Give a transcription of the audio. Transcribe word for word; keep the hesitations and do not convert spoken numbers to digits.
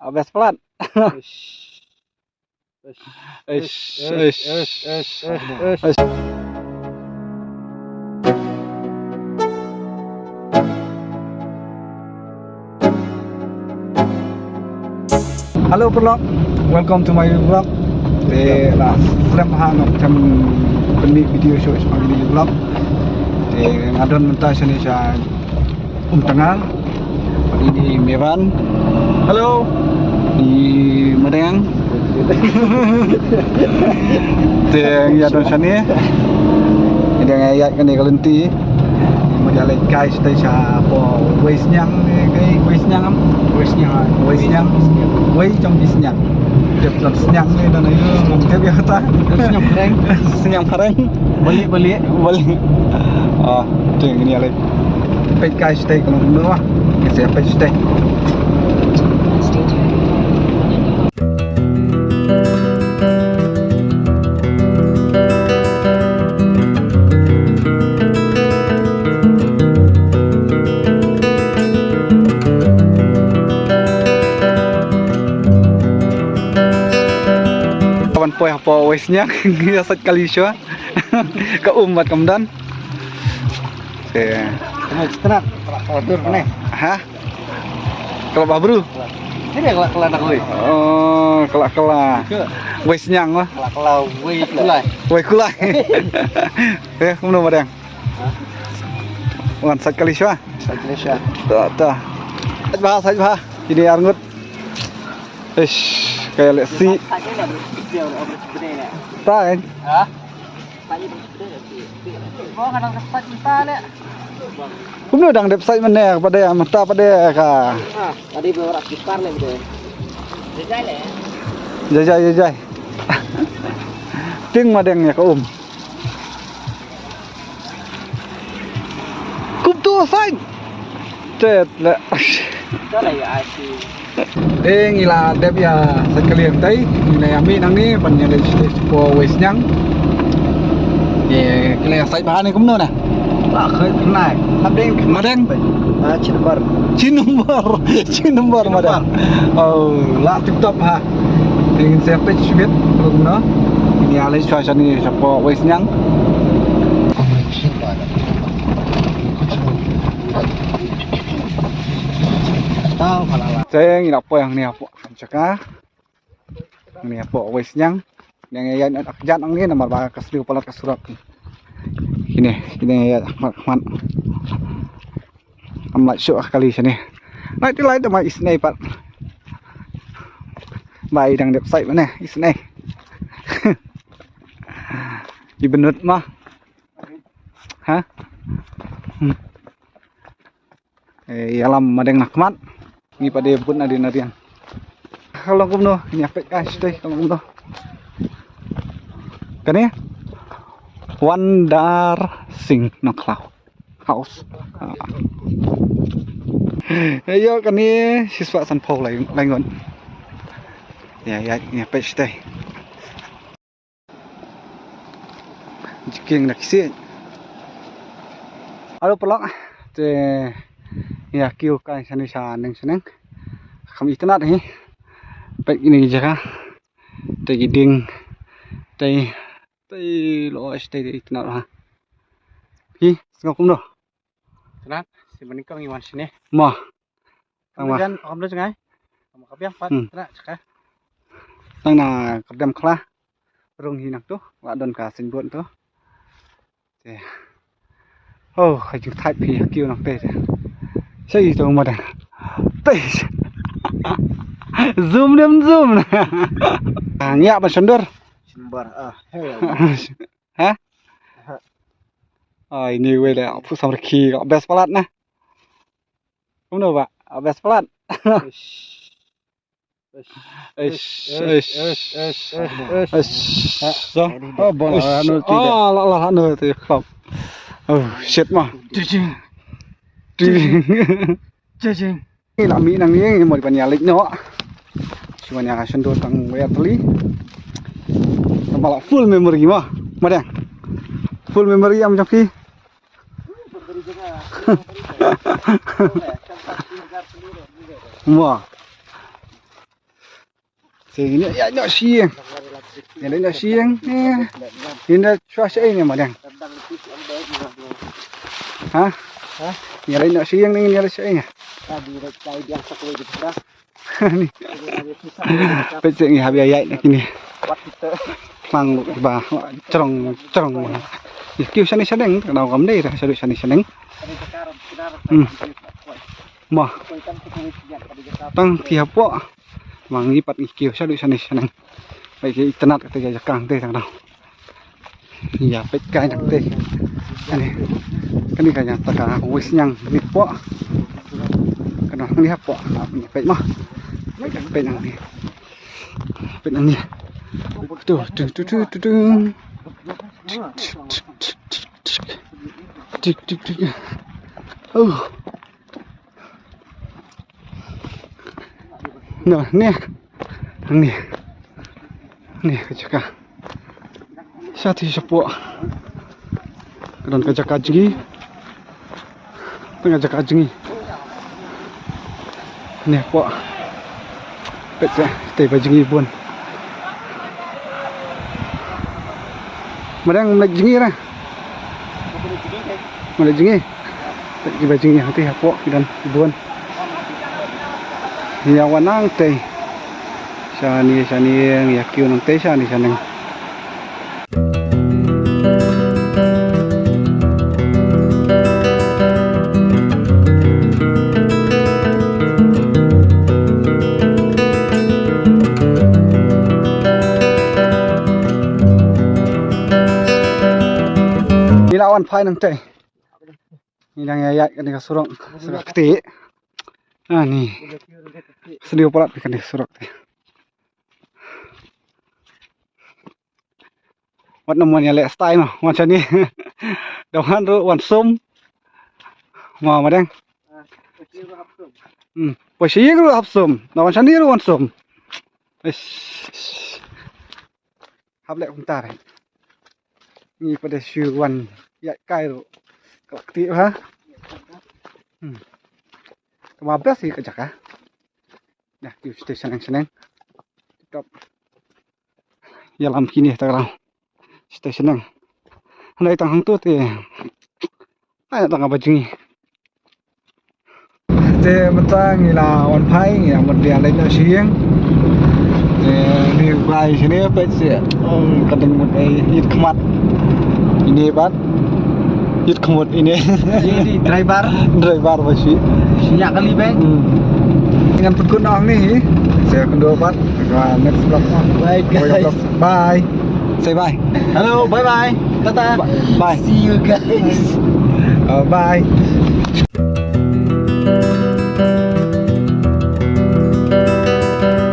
Ah, best palat. Ish, ish, ish, ish, ish, ish. Hello paralok, welcome to my vlog. Te la slem ha ngam them pynmih video shuh sha pang ine i vlog. Te nga don mynta shane sha Umtnga. Ini Mevan. Hello. Ini Madeng. Te ïa don shane. Ïa don ïa kane ka lynti. Mada leit kai shatei shapoh Wei Sniang, eh, kai Wei Sniang am? Wei Sniang. Wei Sniang. Wei jong Wei Sniang. Dep long Sniang ne don ayu, ngam tip ïa kata. Sniang Phareng. Sniang Phareng. Balik, balik. Balik. Ah, tu yang ni alai. Peit kai shatei ka long kumno ah. Kita peit shatei. Ka wan poi hapoh Wei Sniang, ngi ïa sait kali shuwa. Ka um bad kam don. Te. Kena, kena, kena dur ne. Ha? Kela Bah Bru. Sini kela, kela nak wei. Oh, kela, kela. Ke? Wei Sniang lah. Kela, kela wei Kulai. Wei Kulai. Eh, kumno Madeng? Ha? Wan sait kali shuwa. Sait kali shuwa. Ta, ta. Sait bha, sait bha. Ini arngut. Ish, kayak lek si. Ta kan? Ha? Kumno dang dep sait mynne, pade mynta pade ka. Jai jai jai jai. Ting Madeng ïa ka um. Kumto sait. Tet le. Te ngi la dep ïa sait kali hangtai, ngi la ïa mih nangne ban ïa leit shatei shapoh Wei Sniang. Ye, ngi la ïa sait bha ne kumno na? Ba khlaiñ khlaiñ. Madeng. Madeng. Ah, shi nombar. Shi nombar. Shi nombar Madeng. Oh, la tip top ha. Te ngin sa peit shibit kumno. Ngi ïa leit shuwa shane shapoh Wei Sniang. Te ngi la poi hangne hapoh jaka. Hangne hapoh Wei Sniang. Ngi ïa ïaid noh da kjat hangne namar ba ka sniew palat ka surok. Kine, kine ïa khmat khmat. Am lait shuh kali shane. Lait te lait te ma isynei pat. Bai dang dep sait mane isynei. Ibenut ma. Ha? Hmm. Eh, ïalam Madeng na khmat. Ngi pat de bud nadien nadien. Ka long kumno, ngi ïa peit kai shatei ka long kumno. Kane Wandar Singh Nongkhlaw House. Ah. Ïa kane shispah sanphew lai, lai ngut. Ïa, ïa, ïa peit shatei. Jiking na kisi. Alo pelok. Te ïa kiew kai shane shaneng shaneng. Kham itynnad hi. Peit ine i jaka. Te ki dieng. Te, te lo shatei te itynnad ha. Hi, sngew kumno? Tang na, si bani kong iwan sini. Mo. Tang ma. Jan, kam lu jngai. Kam ka biang pat, hmm. Tang na, chaka. Tang na, ka biang khla. Rung hi nang tu, wa don ka signboard tu. Te. Oh, ka jingthait phi, kiew nang te. Sai tu ma da. Te. Zoom dem zoom. Ngiah ban shondur. Shondur, ah. Ha? Ai, ni wei le, phu samrkhie, best palat na. Kumno ba, best palat. Ish, ish, ish, ish. So, oh, bon, ish. Anu ti. Oh, la, la, anu ti, khop. Oh, shit ma. Jing. Jing. Jing. Ngi la mih nangne, ngi mo ban ïa leit noh. Shu ban ïa shon doh tang wei ar tylli. Tang ba la full memory mo. Madeng. Full memory am jong phi. Mo. Te ngin ïa ïaid noh sha ïing. Ngin ïa ïaid noh sha ïing. Ngin da shuwa sha ïing ne Madeng. Ha? Ngin ïa ïaid noh sha ïing ne ngin ïa leit sha ïing. Ni. Peit seh ngi hap ïa ïaid na kine. Klang ruh kiba jrong jrong. Ïa kiew shane shaneng, tang dang kam dei tang sha ruh shane shaneng. Hmm. Mo. Tang ki hapoh. Tang ngi pat ngi kiew sha ruh shane shaneng. Peit ki itynnat kata ka jaka te tang dang. Ïa peit kai nangtei. Kane, kane ka jaka ka wis ñiang ni poh. Kane ni ha poh. Peit ma. Peit, peit nangne. Peit nangne. Tu, tu, tu, tu, tu, tu. Tik, tik, tik. Oh. No, ne. Ne. Ne ka jaka. Sha ti shapoh. Ka don ka jaka jngi. Tang ka jaka jngi. Ne poh. Peit seh, te ba jngi bun. Madeng mlek jngi ra. Mlek jngi. Peit ki ba jngi hangtei hapoh ki don ki bun. Ïa wan nangtei. Shane, shane, ïa kiew nangtei shane, shane. Ngi la wan phai nangtei. Ngi dang ïa ïaid kane ka surok, surok kti. Ani. Sniew palat kane ka surok te. Wat nym wan ïaleh stai mo, wan shane. Da wan ruh wan sum. Mo Madeng. Hmm. Poi sha ïing ruh hap sum. Da wan shane ruh wan sum. Ish. Hap leh kumta re. Ngi pat da shu wan ïaid kai ruh. Ka kti ha. Hmm. Kaba best hi ka jaka. Ïa kiew station station. Top. Ïalam kine ta ka daw. Station nang. Hangne tang hangto te. Ai tang ba jngi. Te mynta ngi la wan phai, ngi la mut ïa leit noh sha ïing. Te ni bai shane peit seh. Oh, ka dang mut ai ïit khmat. Ine pat. Ïit khmut ine. Ine driver. Driver ba shi. Shi ïa kali bang. Hmm. Ngan pynkut noh hangne hi. Sa ïakynduh pat ha next vlog. Bye, guys. Bye. Say bye. Hello, bye bye. Tata. Bye. Bye. See you guys. Uh, bye.